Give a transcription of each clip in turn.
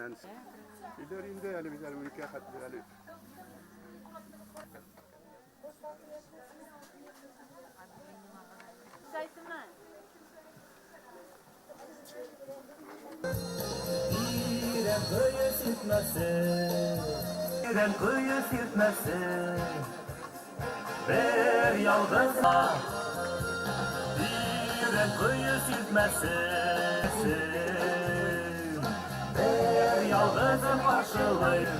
Исән. Өйләр инде әле бит әле унике хәтле әле. Тирән кое сиртмәсе, тирән кое сиртмәсе, бер ялгыз Тирән кое сиртмәсе, бер ялгызым каршылыйм.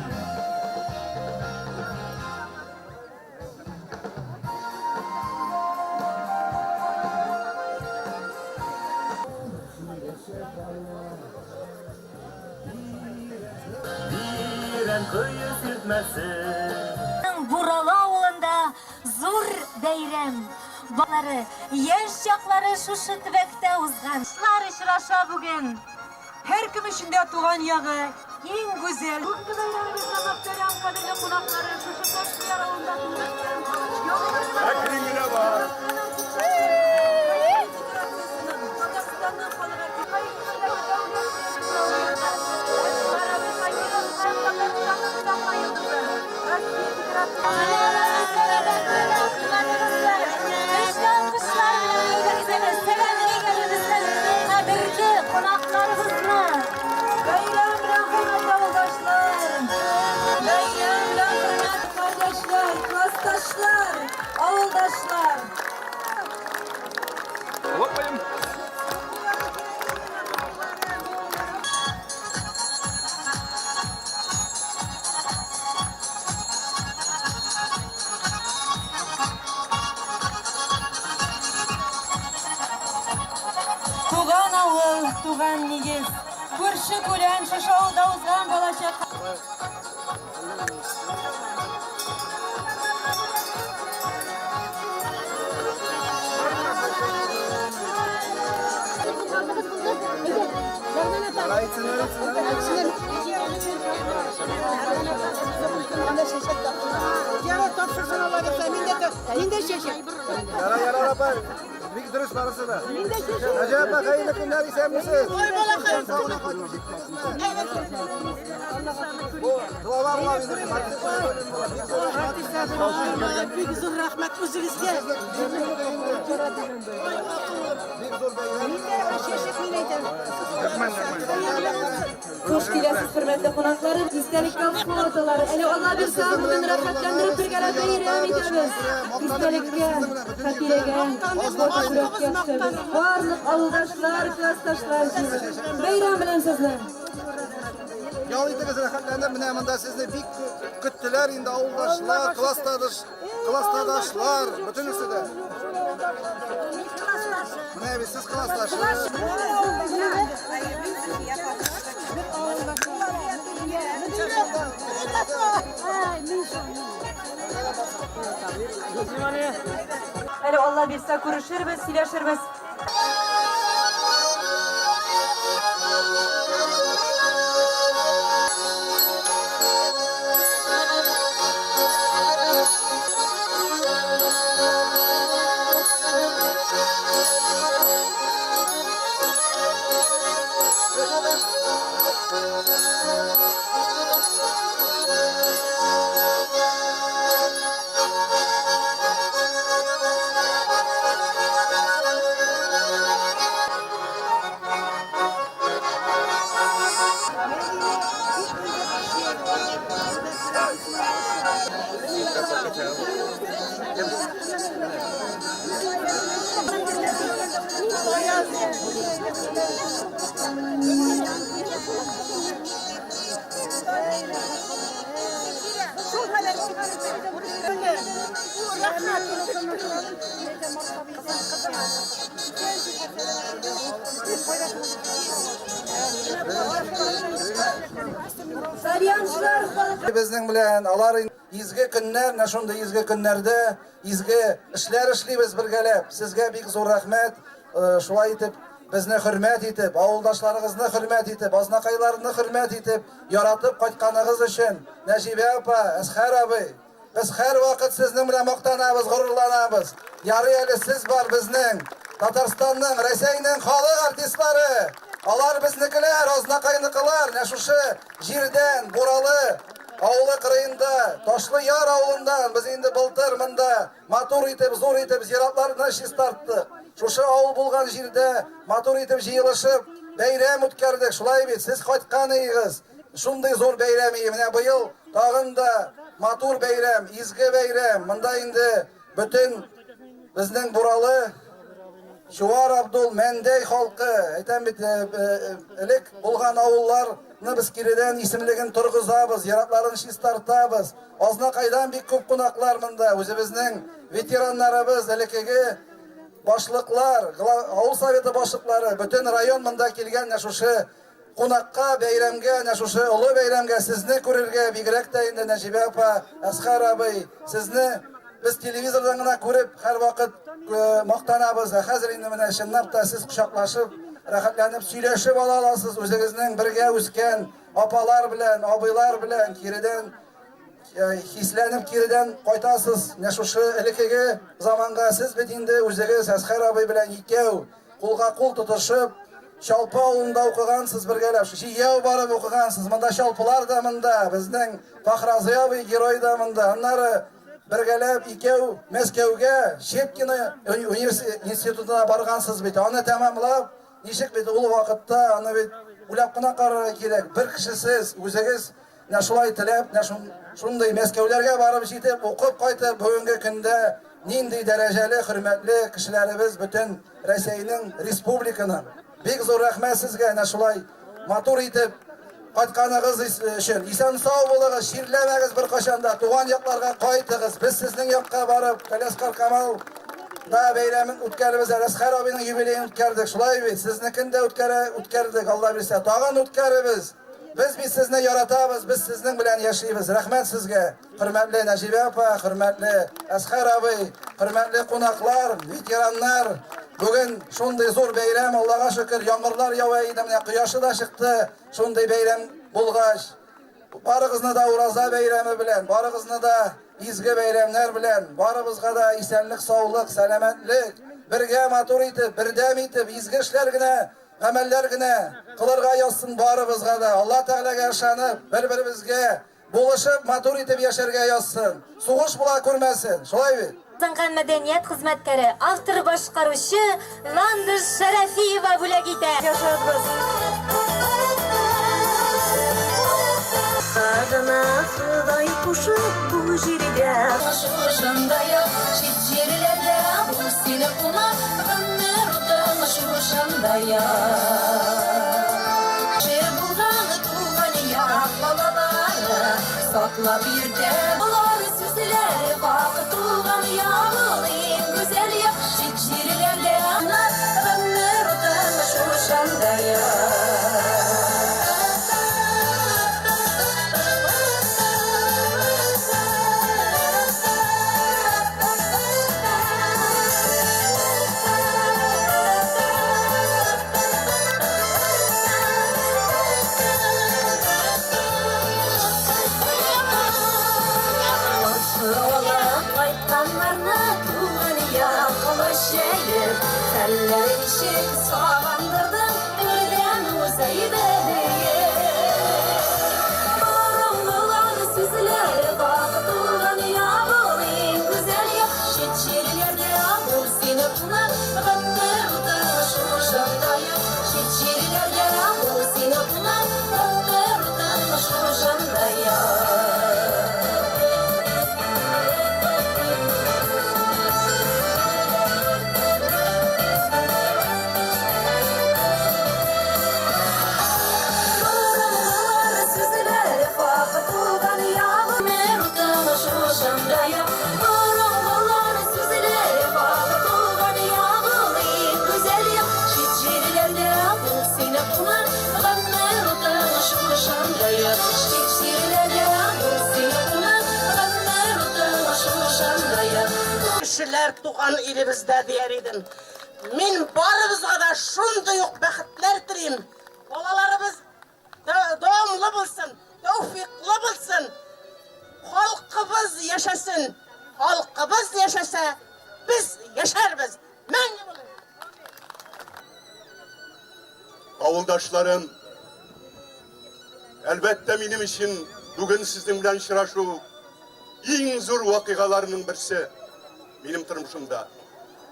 Буралы авылында зур бәйрәм. Балалары, яшь чаклары шушы төбәктә узган. Лар очраша бүген. Һәркем өчен дә туган ягы иң гүзәл. Бүгенге бәйрәмебезнең мөхтәрәм кадерле кунаклары шушы Ташкыяр авылында туып үскән Әкрен генә бар. Татарстанның халык артисты Кадерле кунакларыбызны Бәйрәм белән, хөрмәтле авылдашлар! Бәйрәм белән, хөрмәтле кардәшләр, классташлар, авылдашлар! Лопаем. Туган авыл, туган нигез. Күрше күлән шушы авылда узган балачак. Яра тапшырсын Алла бирсә, мин дә мин дә чәчәк. Яра, яра, апа. Бик дөрес барысы да. Мин дә чәчәк. Наҗия апа, хәерле көннәр, исәнмесез. Ой, балакай. Бу глава була инде. Бик зур рәхмәт үзегезгә. Бик зур бәйрәм. Мин дә чәчәк мин әйтәм. Хуш киләсез, хөрмәтле кунаклар, истәлеккә фотолар. Әле Алла бирсә, бүген рәхәтләндереп бергәләп бәйрәм итәбез. Истәлеккә, хатирәгә фотосурәткә төшәбез. Барлык авылдашлар, классташлар җыелып. Бәйрәм белән сезне! Ял итегез рәхәтләнеп, менә монда сезне бик көттеләр инде авылдашлар, класстадыш, класстадашлар, бөтенесе дә. Менә бит сез классташ. Әле Алла бирсә, күрешербез, сөйләшербез. Тальянчылар халык Безнең белән алар изге көннәр, менә шундый изге көннәрдә изге эшләр эшлибез бергәләп. Сезгә бик зур рәхмәт. Шулай итеп безне хөрмәт итеп, авылдашларыгызны хөрмәт итеп, азнакайларны хөрмәт итеп, яратып кайтканыгыз өчен, Нәҗибә апа, Әсхәр абый, без һәрвакыт сезнең белән мактанабыз, горурланабыз. Ярый әле сез бар безнең, Татарстанның, Рәсәйнең халык артистлары! Алар безнекеләр, Азнакайныкылар, менә шушы җирдән, Буралы авылы кырыенда, Ташлы Яр авылыннан без инде былтыр монда матур итеп, зур итеп зиратларны чистарттык. Шушы авыл булган җирдә матур итеп җыелышып, бәйрәм үткәрдек. Шулай бит, сез кайткан идегез. Шундый зур бәйрәм иде. Менә быел тагын да матур бәйрәм, изге бәйрәм. Монда инде бөтен безнең Буралы, Чуар Абдул, Мәндәй халкы, әйтәм бит, элек булган авылларны без киредән исемлеген торгызабыз, зиратларын чистартабыз. Азнакайдан бик күп кунаклар монда, үзебезнең ветераннарыбыз, элеккеге башлыклар, авыл советы башлыклары, бөтен район монда килгән менә шушы кунакка, бәйрәмгә, әнә шушы олы бәйрәмгә сезне күрергә, бигрәк тә инде Нәҗибә апа, Әсхәр абый, сезне без телевизордан гына күреп һәрвакыт э, мактанабыз. Ә хәзер инде менә чынлап та сез кочаклашып, рәхәтләнеп сөйләшеп ала аласыз үзегезнең бергә үскән апалар белән, абыйлар белән киредән э, хисләнеп киредән кайтасыз. Менә шушы элеккеге заманга сез бит инде үзегез Әсхәр абый белән икәү Кулга кул тотышып, Чалпы авылында укыгансыз бергәләп, җәяү барып укыгансыз. Монда чалпылар да монда, безнең Фахразый абый герой да монда. Аннары бергәләп икәү Мәскәүгә Щепкино институтына баргансыз бит. Аны тәмамлап, ничек бит ул вакытта аны бит уйлап кына карарга кирәк. Бер кешесез, үзегез Менә шулай теләп, менә шундый Мәскәүләргә барып җитеп, укып кайтып, бүгенге көндә нинди дәрәҗәле, хөрмәтле кешеләребез бөтен Рәсәйнең, республиканың. Бик зур рәхмәт сезгә, әнә шулай матур итеп кайтканыгыз өчен. Исән-сау булыгыз, чирләмәгез беркайчан да, туган якларга кайтыгыз. Без сезнең якка барып, Галиәсгар Камал да бәйрәмен үткәрбез, Әсхәр абыйның юбилеен үткәрдек. Шулай бит, сезнекен дә үткәрә, үткәрдек, Алла бирсә, тагын үткәрербез. Без бит сезне яратабыз, без сезнең белән яшибез. Рәхмәт сезгә, хөрмәтле Нәҗибә апа, хөрмәтле Әсхәр абый, хөрмәтле кунаклар, ветераннар. Бүген шундый зур бәйрәм, Аллага шөкер, яңгырлар ява иде, менә кояшы да чыкты, шундый бәйрәм булгач. Барыгызны да ураза бәйрәме белән, барыгызны да изге бәйрәмнәр белән, барыбызга да исәнлек, саулык, сәламәтлек, бергә матур итеп, бердәм итеп, изге эшләр генә Гамәлләр генә кылырга язсын барыбызга да. Алла Тәгаләгә ышанып, бер-беребезгә булышып, матур итеп яшәргә язсын. Сугыш була күрмәсен. Шулай бит? Сынган мәдәният хезмәткәре, автор-башкаручы Ландыш Шәрәфиева бүләк итә. Яшәгез! Гына Ходай кушып бу җиргә. Шушында як, чит җирләрдә бул сине кунак, Гомер утың шушында як. Кеше булган туган як балалары, Саклап йөртә болар сүзләре хак. Туган як ул иң гүзәл як, Чит җирләрдә Гомер утың шушында як. Кайтканнарны туган як колач җәеп, Хәлләре ничек сагындырдың, түрдән уза иде диеп. Борынгылар сүзләре хак, туган як ул иң гүзәл як, Чит җирләрдә бул син кунак, Гомер утың шушында як. Чит җирләрдә бул син кунак, Гомер утың шушында як. Борынгылар сүзләре хак, туган ягым утың шушында як. Борынгылар сүзләре хак, туган ягым иң гүзәл як. Чит җирләрдә бул син кунак, Гомер утың шушында як. Чит җирләрдә бул син кунак, Гомер утың шушында як. Кешеләр туган илебездә дияр идем. Мин барыбызга да шундый ук бәхетләр телим. Балаларыбыз дәвамлы булсын, тәүфиклы булсын. Халкыбыз яшәсен. Халкыбыз яшәсә, без яшәрбез. Мәңге булыр. Авылдашларым, әлбәттә, минем өчен бүген сезнең белән очрашу иң зур вакыйгаларның берсе минем тормышымда.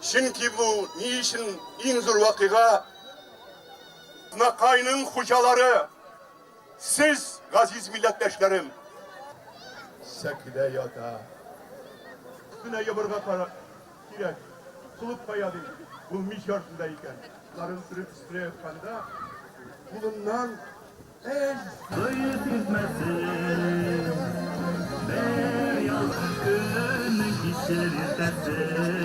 Чөнки бу ни өчен иң зур вакыйга? Азнакайның хуҗалары сез, газиз милләттәшләрем. Сәкедә ята. Өстенә ябарга кирәк. Кылып кая ди. Ул мич артында икән. Ларын төреп өстенә ятканда, кулыннан әй! Кое сиртмәсен, бер ялгыз көннең кичен иртәсен.